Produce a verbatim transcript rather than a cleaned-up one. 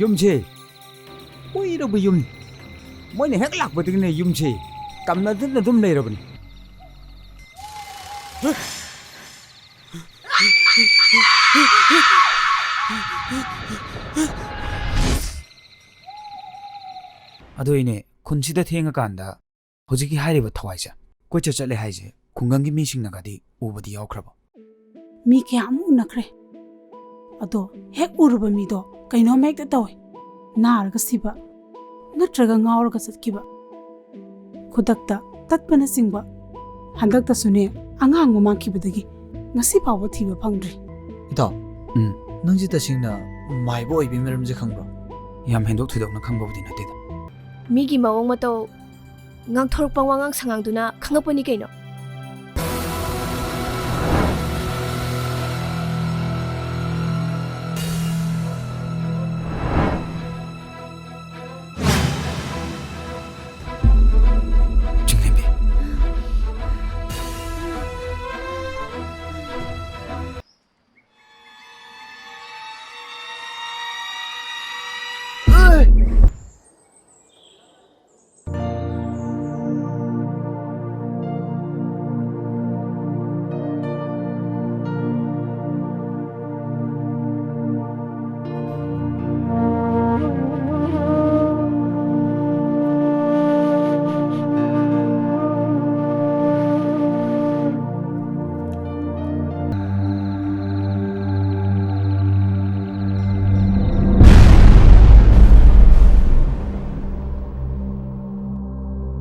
ꯌꯨꯝꯁꯦ ꯀꯨꯏꯔꯕ ꯌꯨꯝꯅꯤ꯫ ꯃꯣꯏꯅ ꯍꯦꯛ ꯂꯥꯛꯄꯗꯒꯤꯅꯦ ꯌꯨꯝꯁꯦ ꯀꯝꯅꯗꯅ ꯑꯗꯨꯝ ꯂꯩꯔꯕꯅꯤ꯫ ꯑꯗꯨ ꯏꯅꯦ, ꯈꯨꯟꯁꯤꯗ ꯊꯦꯡꯉꯀꯥꯟꯗ ꯍꯧꯖꯤꯛꯀꯤ ꯍꯥꯏꯔꯤꯕ ꯊꯋꯥꯏꯁꯦ ꯀꯣꯏꯆꯠ ꯆꯠꯂꯦ ꯍꯥꯏꯁꯦ ꯈꯨꯡꯒꯪꯒꯤ ꯃꯤꯁꯤꯡꯅꯒꯗꯤ ꯎꯕꯗꯤ ꯌꯥꯎꯈ꯭ꯔꯕ? ꯃꯤ ꯀꯌꯥ ꯑꯃ ꯎꯅꯈ꯭ꯔꯦ꯫ ꯑꯗꯣ ꯍꯦꯛ ꯎꯔꯨꯕ ꯃꯤꯗꯣ ꯀꯩꯅꯣꯝ ꯍꯦꯛꯇ ꯇꯧꯏ꯫ ꯅꯥꯔꯒ ꯁꯤꯕ, ꯅꯠꯇ꯭ꯔꯒ ꯉꯥꯎꯔꯒ ꯆꯠꯈꯤꯕ, ꯈꯨꯗꯛꯇ ꯇꯠꯄꯅꯆꯤꯡꯕ꯫ ꯍꯟꯗꯛꯇꯁꯨꯅꯦ, ꯑꯉꯥꯡ ꯑꯃ ꯃꯥꯡꯈꯤꯕꯗꯒꯤ ꯉꯁꯤ ꯐꯥꯎꯕ ꯊꯤꯕ ꯐꯪꯗ꯭ꯔꯤ꯫ ꯏꯇꯥꯎ, ꯎꯝ꯫ ꯅꯪꯁꯦ ꯇꯁꯦꯡꯅ ꯃꯥꯏꯕ ꯑꯣꯏꯕꯒꯤ ꯃꯔꯝꯁꯦ ꯈꯪꯕ꯭ꯔꯣ? ꯌꯥꯝ ꯍꯦꯟꯗꯣꯛ ꯊꯣꯏꯗꯣꯛꯅ ꯈꯪꯕꯕꯨꯗꯤ ꯅꯠꯇꯦꯗ꯫ ꯃꯤꯒꯤ ꯃꯑꯣꯡ ꯃꯇꯧ ꯉꯥꯡꯊꯣꯔꯛꯄ ꯋꯥꯉꯥꯡ ꯁꯉꯥꯡꯗꯨꯅ ꯈꯪꯉꯛꯄꯅꯤ ꯀꯩꯅꯣ꯫